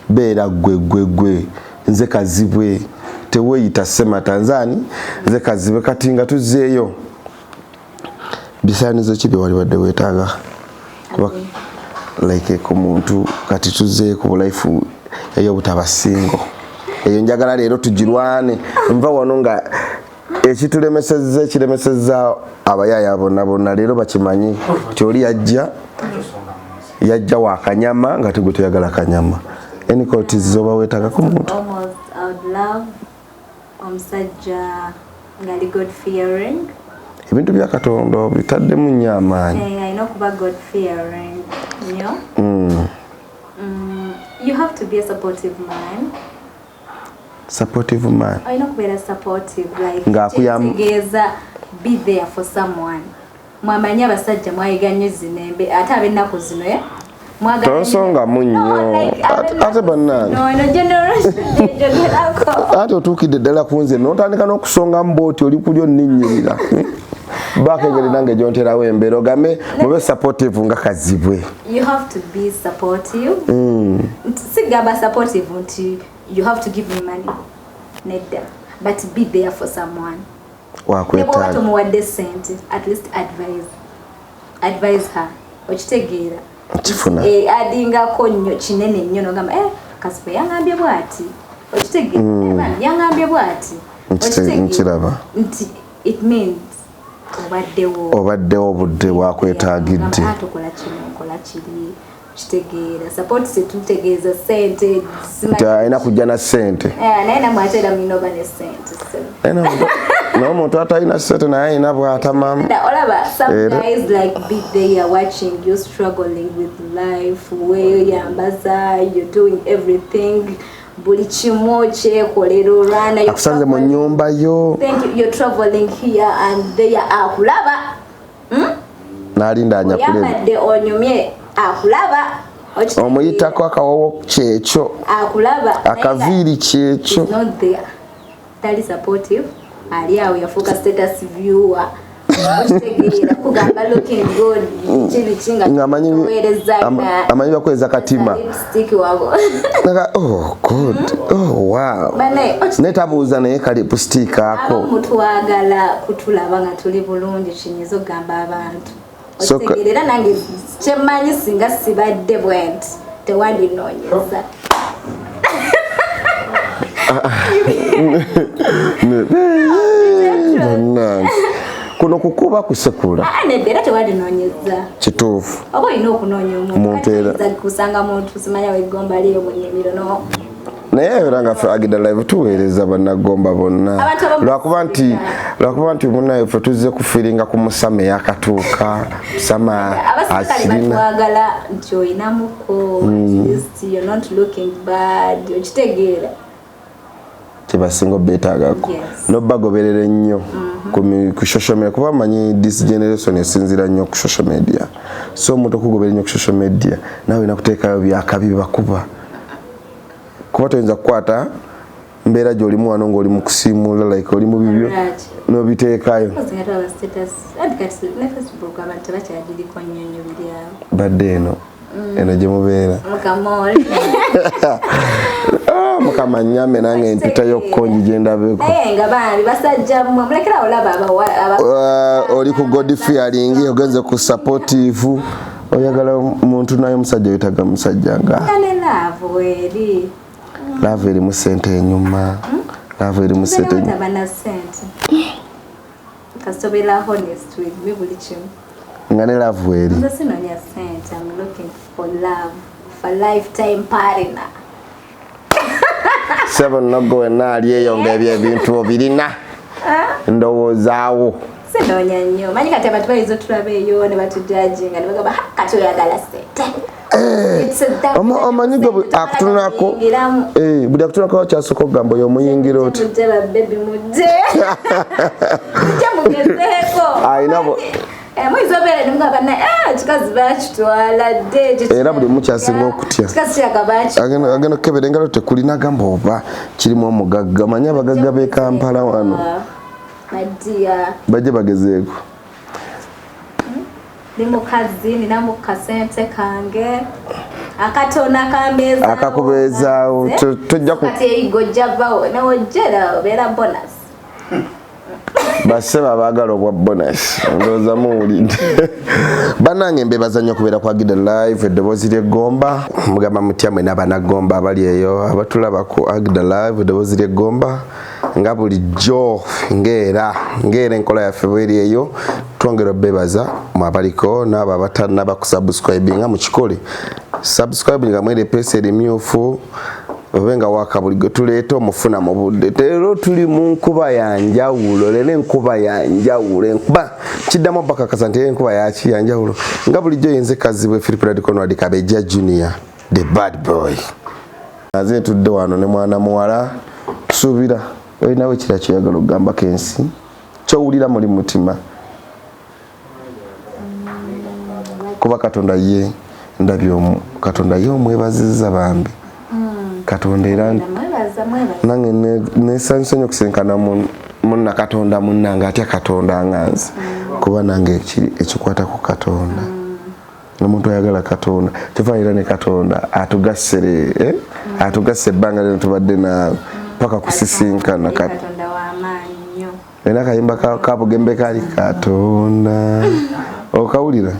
beera gwe gwe gwe. Nze Kazibwe, teweeyita Sematanzani, nze Kazibwe. Kati nga tuzzeeyo, Bisaanizo ki bye wali badde weetaaga? Kuba like ku muntu kati tuzze ku life ey'obutaba single, eyo njagala leero tugirwane. Nva wano nga ekitulemesezza, ekiremesezza abayaaya bonna bonna leero bakimanyi nti oli yajja wakanyama nga tegwe toyagala kanyama. Any qualities zoba weetaaga ku muntu? Almost, I would love omusajja ngali God fearing. Ebintu bya Katonda bitaddemu nnyo amaanyi. Eh, alina okuba God fearing nnyo. You have to be a supportive man. Supportive man. Olina okubeera supportive, like kitegeeza be there for someone. Mwamanyi abasajja mwayiga nnyo zino ate ab'ennaku zino, eh? Mwagala nnyo- Tonsongamu nnyo. No, like, Ate bannange. No, no generation gyenjogerako. Ate otuukidde ddala ku nze n'otandika n'okusongamu bwoti oli kulyo nninnyirira baako engeri nange gyonterawo embeera ogambe mube supportive nga Kazibwe. You have to be supportive. Nti sigamba supportive nti you have to give me money, nedda, but be there for someone ne bwoba Wakwetaaga. tomuwadde sente, at least advise her, okitegeera? Nkifuna. Eh, adingako nnyo kinene nnyo nogamba, eh, Kazibwe yaŋambye bwati, okitegeera? Eh, bambi, yaŋambye bwati. Okitegeera? Nkiraba. Nti it means obaddewo. Obaddewo obudde bwakwetaagidde. Ah, tokola kino, okola kiri, kitegeera? Support setutegeeza sente. Nti alina kujja na ssente. Eh, naye namwe ate era mulina oba ne sente, so. Naye omuntu atalina ssente naye alina bw'atamamu. Olaba some Era. guys like be there watching you struggling with life, weyambaza, you're doing everything, buli kimu kyekolera olwana. Akusanze mu nnyumba yo. Thank you. You're traveling here and there, akulaba. N'alinda anyakule. Oyambadde onyumye, akulaba. Okitegeera? Omuyitako akawowo kyekyo. Akulaba. Akaviiri kyekyo. Is not there, tali supportive, ali awo yafuuka status viewer, okitegeera? Kugamba looking good kiri kinga Nga toweereza amanyi bakweza katima. Lipstick wabo. Naga, oh good, oh wow. Bane, naye tabuuza naye ka lipstick ako. Abamu twagala kutulaba nga tuli bulungi, kinyiza okugamba abantu. Okitegeera? Era nange kyemmanyi, singa sibadde bwe nti tewandinoonyeza. Bannange, kuno kukuba kusekula. Ah, nedda, era tewandinoonyeza. Kituufu. Oba olina okunoonya omuntu. Omuntu era. Kati oyinza kusanga muntu simanya weggomba liyo mu nnimiro no. Naye era nga ffe Agida Live tuweereza bannagomba bonna. Abantu abamu Lwakuba nti munnaye ffe tuzze kufiiringa ku musama eyakatuuka musama Abasirikale akirina. batwagala nti oyinamuko, at least you're not looking bad, okitegeera? Kyebasinga obeetaagako. Nobagoberera ennyo ku social media, kuba manyi this generation esinzira nnyo ku social media. So omuntu okugoberera ennyo ku social media, nawe olina kuteekayo byakabi bakuba, kuba toyinza kukwata mbeera gy'olimu wano ng'oli mu kusiimula, like oli mu bibyo n'obiteekayo. Kozi nga tulaba status, anti kati ne Facebook abantu tebakyagiriko nnyo nnyo biri awo. Badde eno gye mubeera. Mukamoli. Ah, Mukama nyambe nange mpitayo kongi gye ndabeko. Naye nga bambi basajja mmwe mulekera olaba Oli ku god fearing, ogenze ku supportive, oyagala muntu naye omusajja oyetaga musajja nga nga ne love weeri. Love erimu sente enyuma, love erimu sente enyuma. Taba na sente, kasita honest with me buli kimu. Nga ne love eri. Nze sinoonya sente, I'm looking for love, for lifetime partner. Sebo noggo wenna ali eyo ngaebyo ebintu obirina ndowoozaawo. Sinoonya nnyo, manyi kati abantu bayinza otulaba eyo ne batujudginga ne bagamba, "Ha, kati oyagala sente." It's a Omanyi gwe akutunulako Kuyingiramu. Eh, buli akutunulako kyasooka okugamba oyo omuyingira oti. Mujje babebi, mujje mujje mugezeeko. Eh, muyinza obeera nemugamba naye, "Ah, kikazi bakitwala dde ekyo." Era buli omu kyasinga okutya. Kikazi kiraka baki Agenda okukebera engalo tekulina, agamba oba kirimu omugagga. Manyi abagagga b'e Kampala wano. Madiya. Bajje bagezeeko. Ndi mukazi, ninamu kasente kange akatono akambeezaawo. Akakubeezaawo. Eh? Tojja Kati eyigo jjavawo newojjera obeera bonus. Baseba abaagala obwa bonus ndowooza muwulidde. Bannange, mbebaza nnyo okubeera kwa Agida Live, eddoboozi ly'eggomba. Mugamba mutya mwena abanaggomba abali eyo abatulaba ku Agida Live, eddoboozi ly'eggomba? Nga bulijjo, ng'era enkola yaffe bweri eyo, twongera obebaza mwabaliko n'abo abatannaba kusubscribinga, mukikole. Subscribe nga mwere epeesa erimyufu, obe nga waka buli gwe tuleeta omufuna mu budde. Leero tuli mu nkuba ya njawulo, leero enkuba ya njawulo, enkuba kiddamu bakakasa nti enkuba yaki yanjawulo. Nga bulijjo yenze Kazibwe Philip Rad Conrad Kabejja Junior, the bad boy. Aze ntudde wano ne mwana muwala. Tusuubira olinawo ekira kyoyagala okugambako ensi, kyowulira muli mutima, kuba Katonda ye ndabye Katonda ye omwebazizza bambi Katonda, era nange nesanyusa nnyo okusinkana munna Katonda munnange atya Katonda nga nze, kuba nange ekikwata ku Katonda, omuntu ayagala Katonda kifaanira ne Katonda atugassere, eh? Atugasse ebbanga lino tubadde naawe paka kusisinkana kati. Era akayimba kabugembe kali Katonda okawulira,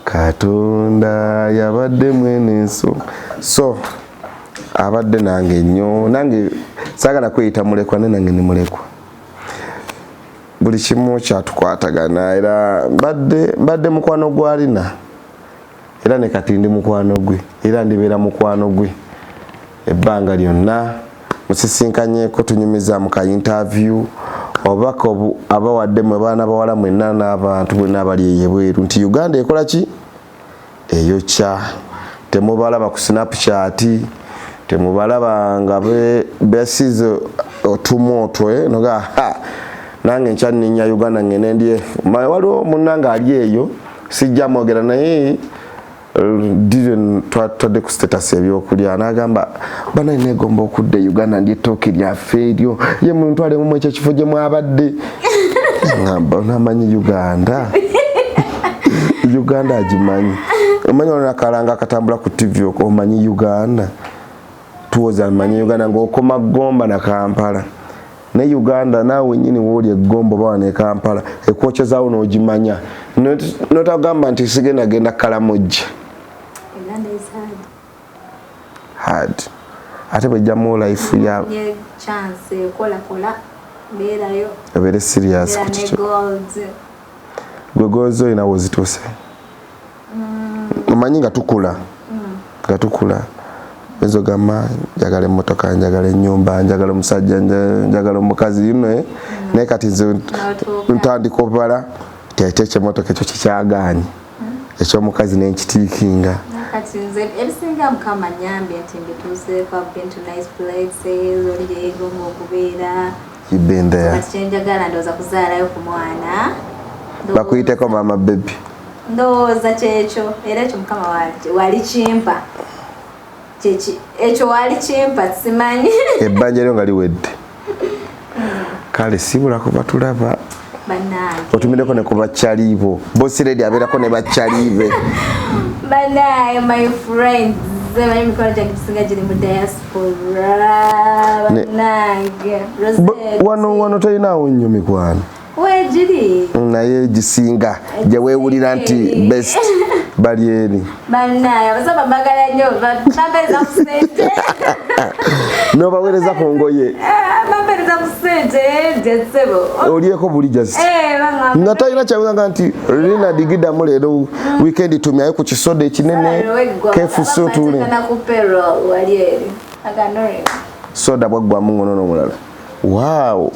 Katonda yabadde mwene ensonga. So abadde nange nnyo, nange saagala kweyita mulekwa, ne nange ni mulekwa, buli kimu kyatukwatagana. Era mbadde mukwano gwalina, era ne kati ndi mukwano gwe, era ndibeera mukwano gwe ebbanga lyonna. Musisinkanyeko, tunyumiza mu ka interview obubaka abawadde mwe baana bawala mwenna n'abantu bwenna abali eyo ebweru nti Uganda ekola ki eyokya. Temubalaba ku Snapchat, temubalaba nga besize otumu otwe noga ha nange nkyanninya Uganda ngende ndye. Waliwo munnange ali eyo, sijja mwogera naye, dire twatadde ku status ebyokulya n'agamba, "Banaye, negomba okudda e Uganda ndi ettooke lyaffe eryo, ye muntwalemu ekyo ekifo gye mwabadde." Ngamba namanyi Uganda, Uganda agimanyi. Omanyi waliwo nakalanga akatambula ku TV okwo, omanyi Uganda, tuwoza manyi Uganda ng'okoma Gomba na Kampala, ne Uganda naawe nyini wooli egomba oba wano e Kampala ekwokyezaawo n'ogimanya, notagamba nti sigenda genda Kalamojja. Uganda is hard. Hard, ate bwejjamu life ya Nye chance kola kola beerayo. Obeere serious beera ku ne kikyo. Goals. Gwe goals olina wozituuse? Omanyi nga tukula, nga tukula oyinza ogamba njagala emmotoka, njagala ennyumba, njagala omusajja, njagala omukazi, you know, eh? Naye kati nze N'otuuka. ntandika obala ti ate ekyemmotoka ekyo kikyagaanye, ekyomukazi nenkitiikinga. Kati nze ebisinga Mukama nyambye nti mbituuseeko. I've been to nice places oli gye yeegomba okubeera. You've been there. Kati kyenjagala ndowooza kuzaalayo ku mwana. Bakuyiteko mama baby. Ndowooza kyekyo, era ekyo Mukama wali kimpa. Ekyo wali kimpa, simanyi. Ebbanja lyo nga liwedde. Kale sibula kuba tulaba. Bannange. Otumireko ne ku bakyaliibo. Boss lady abeerako ne bakyaliibe. Bannange, my friends, manyi emikono gyange gisinga giri mu diaspora. Bannange. Wano tolinaawo nnyo mikwano? Wegiri. Naye gisinga gye weewulira nti best bali eri? Bannange, abasaba mbagala nnyo, bampeereza ku ssente. N'obaweereza ku ngoye? Ah, bampeereza ku ssente gyetsebo. Olyeko buli just Eh, baŋŋamba. Nga talina kyabuzaga nti Rina digidamu leero weekend tumyayo ku kisoda ekinene kefusi otule. Bateekana ku payroll wali eri aganore. Soda bwaggwamu ngono n'omulala, wow.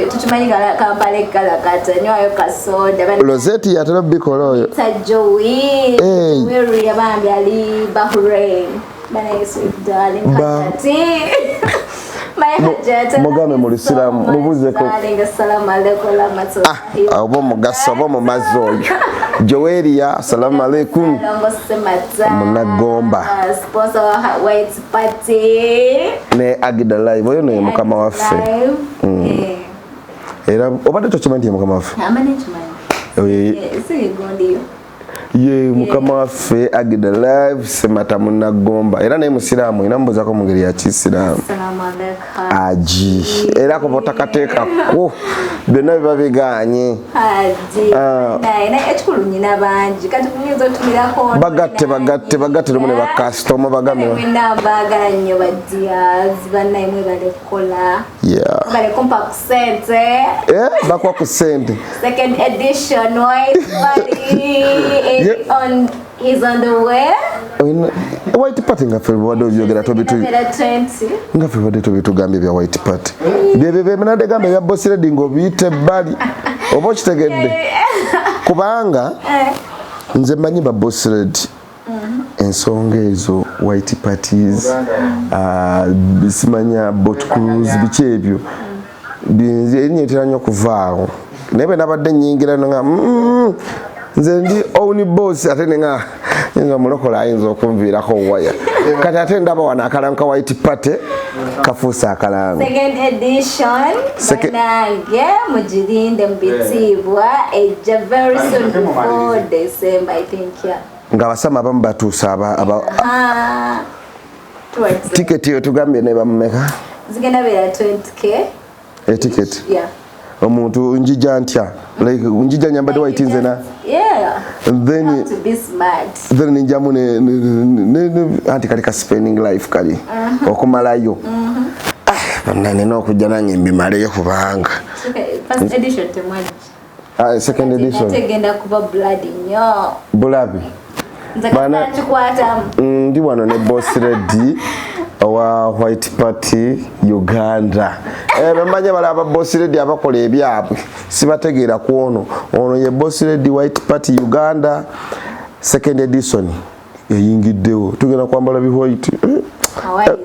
Tukimanyi Kampala ekkalakata, nywayo kasoda. Rosette yatera bikola oyo. Joey. Hey. Joey yabambi ali Bahrain. Bana sweet darling. Hajati. My Hajati. Mugambe mu Lusiraamu, mubuuzeko. Darling, assalamu alaikum warahmatullahi. Ah, oba omugaso oba omumazi oyo Joeria, assalamu alaikum. Longo Semata. Munagomba. Sponsor wa White Party. Ne Agida Live, oyo naye mukama waffe. Live. Eh. Era obadde tokimanyi nti ye mukama waffe? Amane kimanyi. Oyo Eh, si gondiyo. Ye mukama waffe Agida Live Semata munnagomba, era naye musiraamu, era mbuuzako mu ngeri ya kisiraamu. Assalamu alaikum. Aji era kuba otakateekako byonna biba biganye. Haji. Ah. Naye naye ekikulu nyina bangi kati muyinza otumirako. Bagatte, bagatte, bagatte lumu ne bakasitoma bagambe. Mwena mbaagala nnyo ba dears, bannaye mwebale kukola. Mwebale kumpa ku ssente. Eh, bakuwa ku ssente. Second edition white party is on, is on the way. White party nga ffe bwadde obyogera tobitu Number 20. Nga ffe badde tobitugambye bya white party byebyo byeminadde gamba ebya boss lady ng'obiyita ebbali oba okitegedde, kubanga nze mmanyi ba boss lady ensonga ezo white parties, simanya boat cruise, biki ebyo erinnya nnyo okuvaawo, naye bwe nabadde nnyingira nga nze ndi own boss, ate nenga nyinza omulokola ayinza okunviirako waya. Kati ate ndaba wano akalango ka white party kafuuse akalango. Second edition. Banange mugirinde mu bitiibwa, ejja very soon before December, I think, yeah. Nga abasama abamu batuuse aba Towards the- Tiketi eyo tugambye ne bamumeka? Zigenda beera 20K. Etiketi? Yeah. Omuntu njija ntya, like njija nyambadde white nze na Yeah. then Have to be smart. Then ninjamu ne anti kali ka spending life kali okumalayo. Ah, bannange, nina okujja nange mbimaleyo kubanga Okay, first edition temwajja. Ah, second edition. Ate egenda kuba blood nnyo. Bulabi. Nze Bana- kakikwatamu. Ndi wano ne boss lady owa white party Uganda. Eh, bemanya bala aba boss lady abakola ebyabwe sibategeera ku ono. Ono ye boss lady white party Uganda second edition eyingiddewo, tugenda kwambala bi white. Eh, White.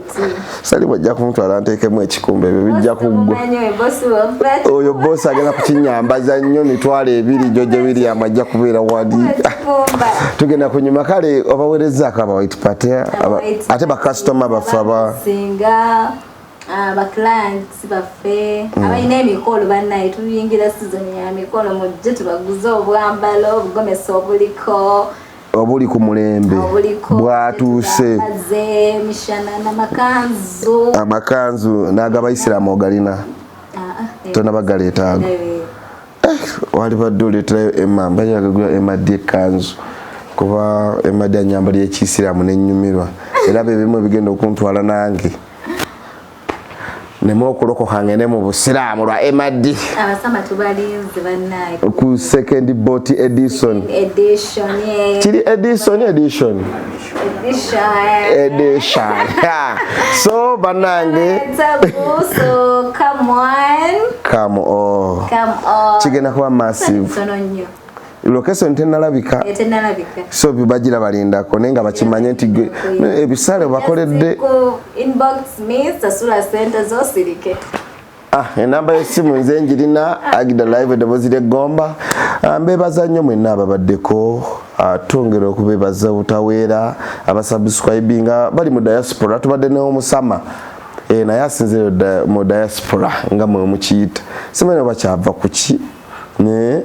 Sali bwajja kuntwala nteekemu ekikumba, ebyo bijja kuggwa. Omumanyi boss waffe. Oyo boss agenda kukinyambaza nnyo 20,000. Jojo William ajja kubeera wali. Ekikumba. Tugenda kunyuma. Kale obaweerezaako aba white party, ate bakasitoma baffe aba Singa aba clients baffe abalina emikolo, bannaye tuyingira season ya mikolo, mujje tubaguze obwambalo obugomesa obuliko obuli ku mulembe obuliko bwatuuse. Tubambaze emishanana n'amakanzu. Amakanzu n'agabayisiraamu ogalina? Ah, ah, Tonabagaleeta ago? Eh. Wali badde oleeterayo Emma mbayagagula Emma D ekanzu, kuba Emma D anyambala ekiyisiraamu nenyumirwa, era bye bimu ebigenda okuntwala nange neme okulokoka ngende mu busiraamu lwa Emma D. Abasama tubalinze bannaye. Ku second boat edition. Edition, yeah. Kiri edition, edition. Edition. Edition. Yeah. So bannange, Tabu, so come on. Come on. Come on. Kigenda kuba massive. Tono nnyo. Location tenalabika. Tenalabika. So bagira balindako, naye nga bakimanye nti ebisale bakoledde. Ku inbox me, sasula sente zosirike. Ah, enamba y'essimu nze njirina. Agida Live, eddoboozi ly'eggomba. Ah, mbeebaza nnyo mwenna ababaddeko. Ah, twongera okubeebaza obutaweera abasubscribinga bali mu diaspora. Tubadde n'omusama. Eh, naye asinzire mu diaspora nga mwe mukiyita, simanyi oba kyava ku ki, naye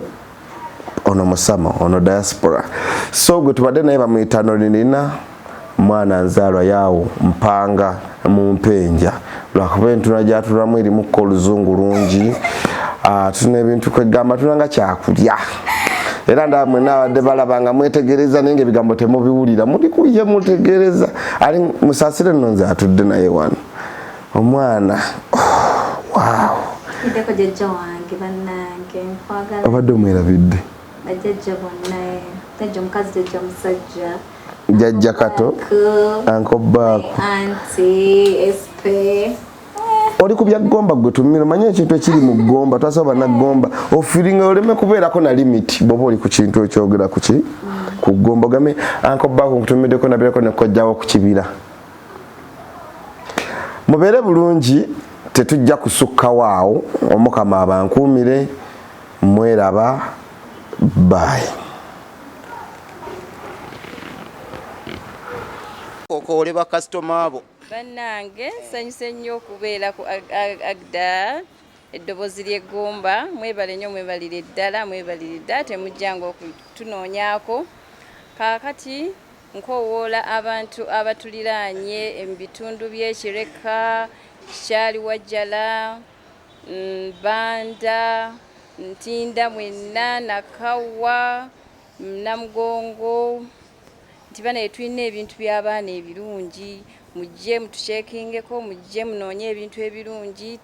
ono musama ono diaspora. So gwe tubadde naye bamuyita Nolinina, mwana nzaalwa yaawo Mpanga mu Mpenja, lwakuba entuna gyatulamu erimuko oluzungu lungi. Ah, tulina ebintu kwegamba tulanga kyakulya, era ndaba mwenna abadde balaba nga mwetegereza, naye nga ebigambo temubiwulira, muli kuye mutegereza. Ali musaasire nno, nze atudde naye wano omwana. Oh, wow. Ndeko jjajja wange, bannange nkwagala. Obadde omwerabidde. Bajjajja bonna, jjajja omukazi, jjajja omusajja. Jjajja Kato. Uncle Baku. Auntie Espe. Oli ku bya ggomba gwe tumira, omanye ekintu ekiri mu ggomba, twasaba bannagomba ofiringa oleme kubeerako na limit bw'oba oli ku kintu ekyogera ku ki ku ggomba, ogame Uncle Baku nkutumiddeko, nabireko ne kojjawo ku kibira. Mubeere bulungi, tetujja kusukkawo awo. Omukama abankuumire, mweraba, bye. Okoole bakasitoma abo. Bannange, nsanyuse nnyo okubeera ku Agda, eddoboozi ly'eggomba. Mwebale nnyo, mwebalire ddala, mwebalire ddala. Temujjanga okutunoonyaako. Kaakati nkoowoola abantu abatuliraanye mu bitundu by'e Kireka, Kyaliwajjala, Banda, Ntinda mwenna, Nakawa, Namugongo nti banaye tulina ebintu by'abaana ebirungi, mujje mutukyekingeko, mujje munoonye ebintu ebirungi.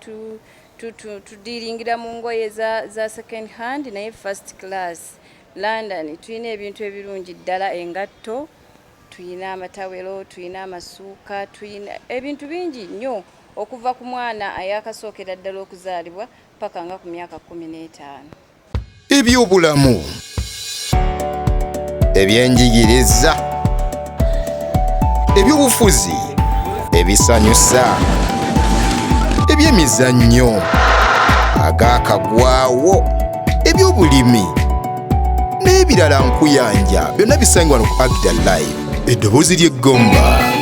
Tudiiringira mu ngoye za second hand naye first class. London tulina ebintu ebirungi ddala, engatto, tulina amatawero, tulina amasuuka, tulina ebintu bingi nnyo okuva ku mwana ayakasookera ddala okuzaalibwa paka nga ku myaka 15. Ebyobulamu, ebyenjigiriza, ebyobufuzi, ebisanyusa, ebyemizannyo, agakagwawo, ebyobulimi n'ebirala nkuyanja byonna bisangibwa wano ku Agda Live, eddoboozi ly'eggomba.